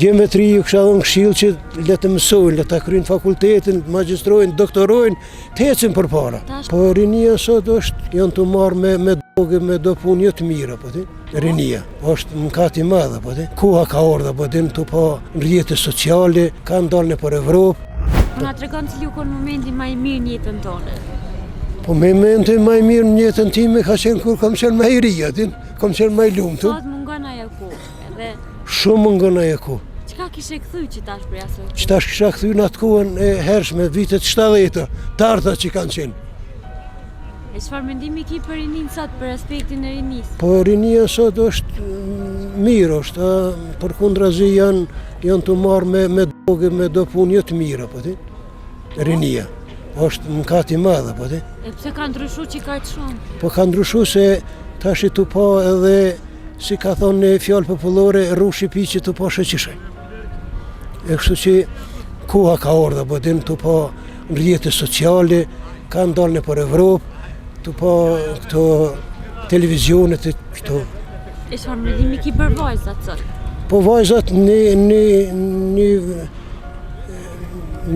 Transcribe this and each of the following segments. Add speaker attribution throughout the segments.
Speaker 1: Djemve të ri ju kisha dhënë këshillë që le të mësojnë, le ta kryjnë fakultetin, magjistrojnë, doktorojnë, të ecin përpara. Po rinia sot është, janë tu u marrë me, me drogë, me do punë jo të mira, po ti. Rinia është mëkat i madh, po ti. Koha ka ardhë, po ti, tu pa në rrjete sociale, kanë dalë nëpër Evropë.
Speaker 2: Po na tregon cili u kon momenti ma i mirë në jetën tone.
Speaker 1: Po momenti ma i mirë në jetën time ka qenë kur kam qenë ma i ri, a din, kam qenë ma i lumtur.
Speaker 2: Sot mungon ajo kohë, edhe
Speaker 1: Shumë mungon ajo kohë.
Speaker 2: Çka kishe kthy që tash prej asaj
Speaker 1: kohe? Që tash kisha kthy në atë kohën e hershme, vitet 70-ta, të arta që kanë qenë.
Speaker 2: E çfarë mendimi ki për rininë sot, për aspektin e rinisë?
Speaker 1: Po rinia sot është mm, mirë, është, a, përkundrazi janë, janë tu u marrë me, me drogë, me do punë jo të mira, po ti. Rinia është mëkat i madh, po ti.
Speaker 2: E pse ka ndryshu që kaq shumë?
Speaker 1: Po ka ndryshu se tash tu pa edhe si ka thonë një fjalë popullore, rrushi piqet tu pa sheqishe. E kështu që koha ka ardhë, po din tu pa në rrjete sociale, kanë dalë nëpër Evropë, tu pa këto televizionet e këto.
Speaker 2: E çfarë mendimi ki për vajzat sot?
Speaker 1: Po vajzat një, një, një,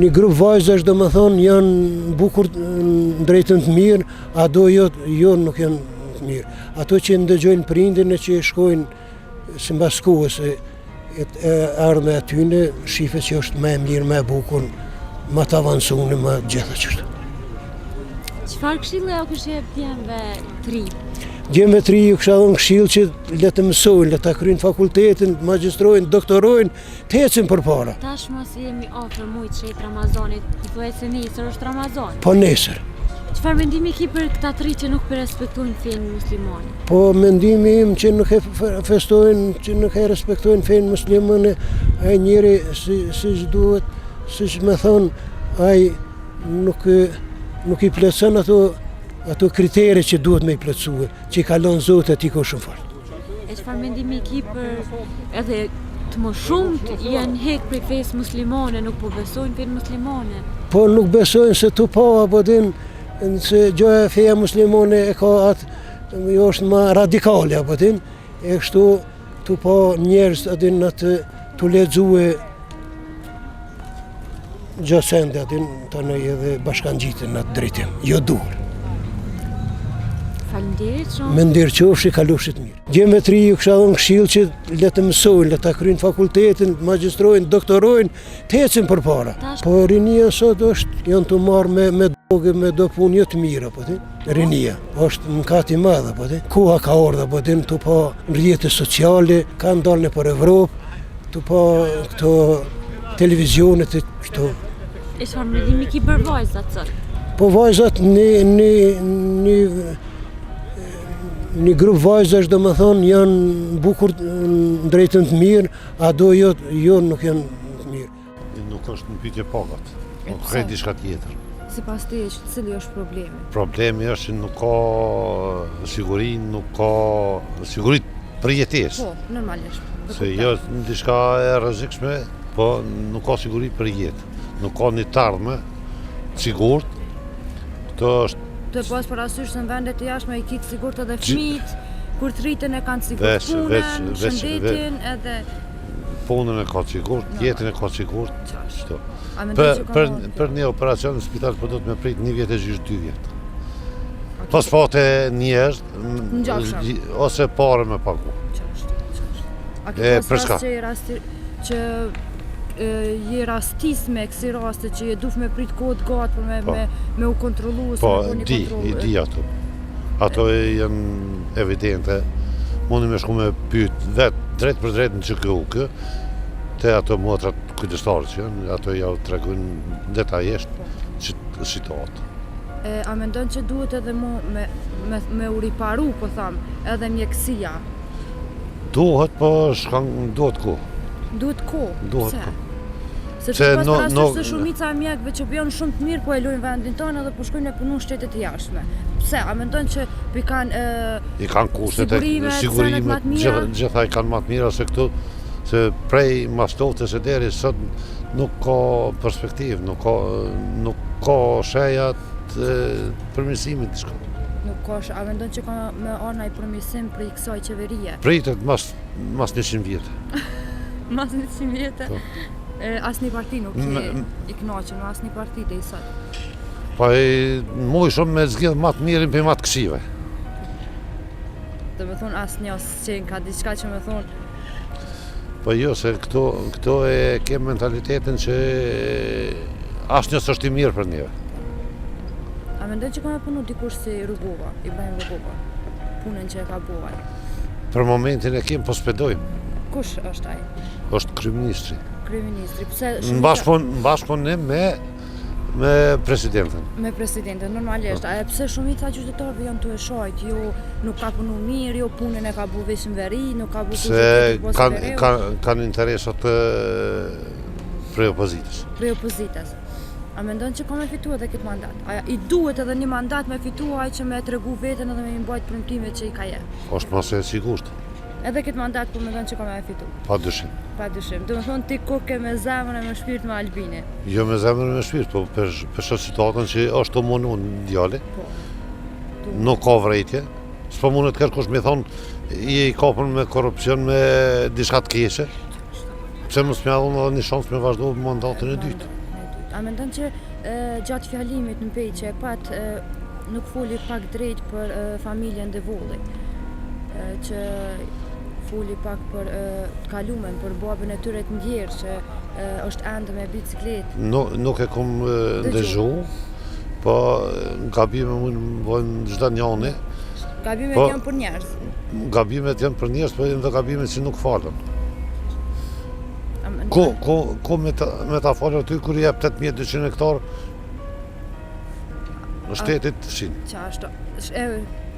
Speaker 1: një grup vajzash domethonë janë bukur në drejtim të mirë, a do jo, jo nuk janë të mirë. Ato që ndëgjojnë prindin e që shkojnë simbas kohës e, e, e ardhme atyne, shife që është më e mirë, më e bukur, më të avancune, më gjitha qështu.
Speaker 2: Çfarë këshille ju kishe jep djemve të ri?
Speaker 1: Djemve të ri ju kisha dhënë këshillë që le të mësojnë, le ta kryjnë fakultetin, magjistrojnë, doktorojnë, të ecin përpara.
Speaker 2: Tash masi jemi afër mujit të shenjtë Ramazanit, ti thua se nesër është Ramazan.
Speaker 1: Po nesër.
Speaker 2: Çfarë mendimi ki për këta të ri që nuk po respektojnë fenë muslimane?
Speaker 1: Po mendimi im që nuk e festojnë, që nuk e respektojnë fenë muslimane, ai njeri si si duhet, siç me thonë, ai nuk nuk i plotëson ato ato kritere që duhet me i plotësue, që i ka lënë Zoti aty ku shumë fort.
Speaker 2: E çfarë mendimi ki për edhe të më shumë janë hek prej fesë muslimane, nuk po besojnë fenë muslimane.
Speaker 1: Po nuk besojnë se tu pa apo din se gjoja feja muslimane e ka atë jo është ma radikale apo din e kështu tu pa njerëz a din atë tu lexue Gjo sende aty tani edhe bashkangjiten në atë drejtim, jo duhur.
Speaker 2: Faleminderit shumë.
Speaker 1: Me nder qofshi, kalofshit mirë. Djemve të ri ju kisha dhënë këshillë që le të mësojnë, le ta kryjnë fakultetin, magjistrojnë, doktorojnë, të ecin përpara. Po rinia sot është, janë tu u marrë me, me drogë, me do punë jo të mira, po ti. Rinia është mëkat i madh, po ti. Koha ka ardhë, po din, tu pa në rrjete sociale, kanë dalë nëpër Evropë, Tu pa këto televizionet e këto.
Speaker 2: E çfarë mendimi ki për vajzat sot?
Speaker 1: Po vajzat një, një, një, një grup vajzash domethonë janë bukur në drejtim të mirë, a do jo, jo nuk janë të
Speaker 3: mirë. Nuk është në pyetje pagat, po krejt diçka tjetër.
Speaker 2: Sipas teje, cili është problemi?
Speaker 3: Problemi është që nuk ka siguri, nuk ka siguri për jetesë.
Speaker 2: Po, normalisht.
Speaker 3: Se jo diçka e rrezikshme, po nuk ka siguri për jetë. Nuk ka një t'ardhme të sigurt. Këto
Speaker 2: është Të pas parasysh se në vendet e jashtme i ki të sigurt edhe fëmijët, kur të rriten e kanë sigurt punën, shëndetin edhe
Speaker 3: punën e ka të sigurt, jetën e ka të sigurt, çto. Për për për një operacion në spital po duhet me prit një vjet e gjysmë dy vjet. Po s'pate njerëz ose pare me pagu.
Speaker 2: A ke pas rast që rasti që je rastis me kësi raste që je duft me prit kohë të gatë për me, po. me, me u kontrollu
Speaker 3: ose po, me po, një di, kontrollu? Po, i di ato. Ato janë evidente. Mundi me shku me pyet vet drejt për drejt në QKUK, te ato motrat kujdestare që janë, ato jau tregojnë detajisht po. që situatë.
Speaker 2: E, a mendon që duhet edhe mu me, me, me u riparu, po tham, edhe mjekësia?
Speaker 3: Duhet, po shkon, duhet
Speaker 2: kohë. Duhet
Speaker 3: kohë? Duhet kohë.
Speaker 2: Se të pas parasysh se shumica e mjekëve që po janë shumë të mirë po e lojnë vendin tonë edhe po shkojnë me punu në shtetet e jashtme. Pse? A mendon që po i kanë
Speaker 3: i kanë kushtet e sigurimet, më të mira? Gjitha i kanë më të mira se këtu se prej mas luftës e deri sot nuk ka perspektivë, nuk ka nuk ka shenja të përmirësimit
Speaker 2: diçka. Nuk ka, a mendon që ka me ardh naj përmirësim prej kësaj qeverie?
Speaker 3: Pritet mas mas 100 vjet.
Speaker 2: Mas 100 vjetë?
Speaker 3: Po.
Speaker 2: Asnjë parti nuk je i knaqun, me asnjë parti deri sot.
Speaker 3: Po e muj shumë me zgjedh ma të mirin prej ma të këqive.
Speaker 2: Do me thonë asnjë s'qenë ka diçka që me thonë...
Speaker 3: Po jo, se këto, këto e ke mentalitetin që asnjë s'është i mirë për neve.
Speaker 2: A mendon që ka me punu dikush si Rugova, Ibrahim Rugova, punën që e ka bo ai?
Speaker 3: Për momentin e kemë, po s'pe dojmë.
Speaker 2: Kush është ai?
Speaker 3: Është kryeministri.
Speaker 2: Kryeministri, pse...
Speaker 3: Në bashkëpunim me me presidentin.
Speaker 2: Me presidentin, normalisht. A e pse shumica qytetarëve janë tu e shajt, jo nuk ka punu mirë, jo punën e ka bu veç në veri, nuk ka bu
Speaker 3: Se kanë kanë interesat prej opozitës.
Speaker 2: Prej opozitës. A mendon që ka me fitu edhe këtë mandat? A i duhet edhe një mandat me fitu ai që me tregu veten edhe me i mbajt premtimet që i ka jep?
Speaker 3: Është ma se e sigurt.
Speaker 2: Edhe këtë mandat po mendon që ka me fitu?
Speaker 3: Pa dyshim.
Speaker 2: Pa dyshim. Do me thonë ti koke me zemër e me shpirt me Albinin?
Speaker 3: Jo me zemër e me shpirt, po për, për situatën që është tu u munu djali.
Speaker 2: Po.
Speaker 3: Nuk ka vrejtje. S'po mundet kërkush me thonë je i kapur me korrupsion me diçka të keqe. Pse mos me dhënë edhe një shans me vazhdu mandatin e dytë?
Speaker 2: A mendon që gjatë fjalimit në Pejë që e pat nuk foli pak drejt për familjen Devolli, që foli pak për të kalumen, për babën e tyre të ndjerë që është ende me bicikletë.
Speaker 3: Nuk, nuk e kom ndëgju, po gabime mund me bojnë çdo njani.
Speaker 2: Gabimet po, janë për njerëz.
Speaker 3: Gabimet janë për njerëz, po janë dhe gabimet që nuk falen. Ku, ku, ku me ta, me ta falë aty kur i jep 8200 hektar në shtetit të fqinj.
Speaker 2: Qashtu, e,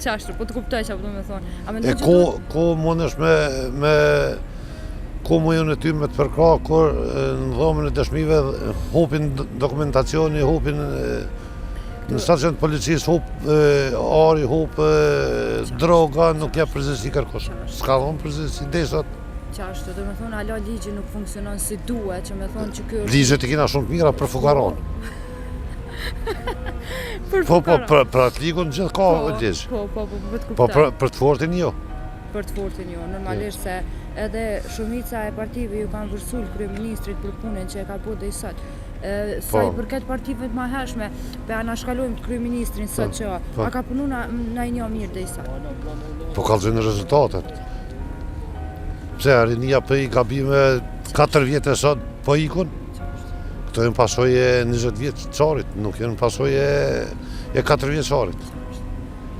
Speaker 2: qashtu, po të kuptoj çka po do me thonë.
Speaker 3: A e ku, ku mundesh me, me, ku muj unë ty me të përkrah, kur në dhomën e dëshmive hupin dokumentacioni, hupin Në stacion të policisë hup ari, hup droga, nuk jep përgjegjësi kërkush. S'ka dhonë përgjegjësi deri sot.
Speaker 2: Qashtu, do me thonë, hala ligji nuk funksionon si duhet, që me thonë që kjo është...
Speaker 3: Ligjet i kina shumë të mira për fukaron.
Speaker 2: për
Speaker 3: po, po, për, për atë ligun gjithë ka
Speaker 2: po,
Speaker 3: ligj.
Speaker 2: Po, po, po, po, të
Speaker 3: po për, për të fortin jo.
Speaker 2: Për të fortin jo, normalisht se edhe shumica e partive ju kanë vërsul kryeministrit për punën që e ka bo deri sot. Sa i po. përket partive të mëhershme, pe anashkalojmë kryeministrin sot po, që po. a ka punu naj një mirë deri sot?
Speaker 3: Po kallzojnë rezultatet. Pse rinia prej gabime 4 vjetë e sot po ikun? Këto janë pasojë e 20 vjeçarit, nuk janë pasojë e 4 vjeçarit.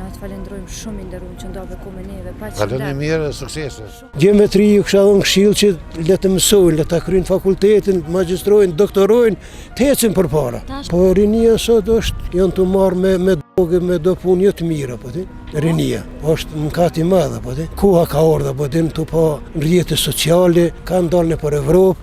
Speaker 2: Na të falendrojmë shumë i nderum që ndave kohë me neve,
Speaker 3: paç shëndet. Kaloni mirë, suksese.
Speaker 1: Djemve të ri ju kisha dhënë këshillë që le të mësojnë, le ta kryjnë fakultetin, magjistrojnë, doktorojnë, të ecin përpara. Po rinia sot është, janë tu u marrë me, me drogë, me do punë jo të mira, po ti, rinia. është mëkat i madh, po ti. Koha ka ardhë, po ti, tu pa në rrjete sociale, kanë dalë nëpër Evropë.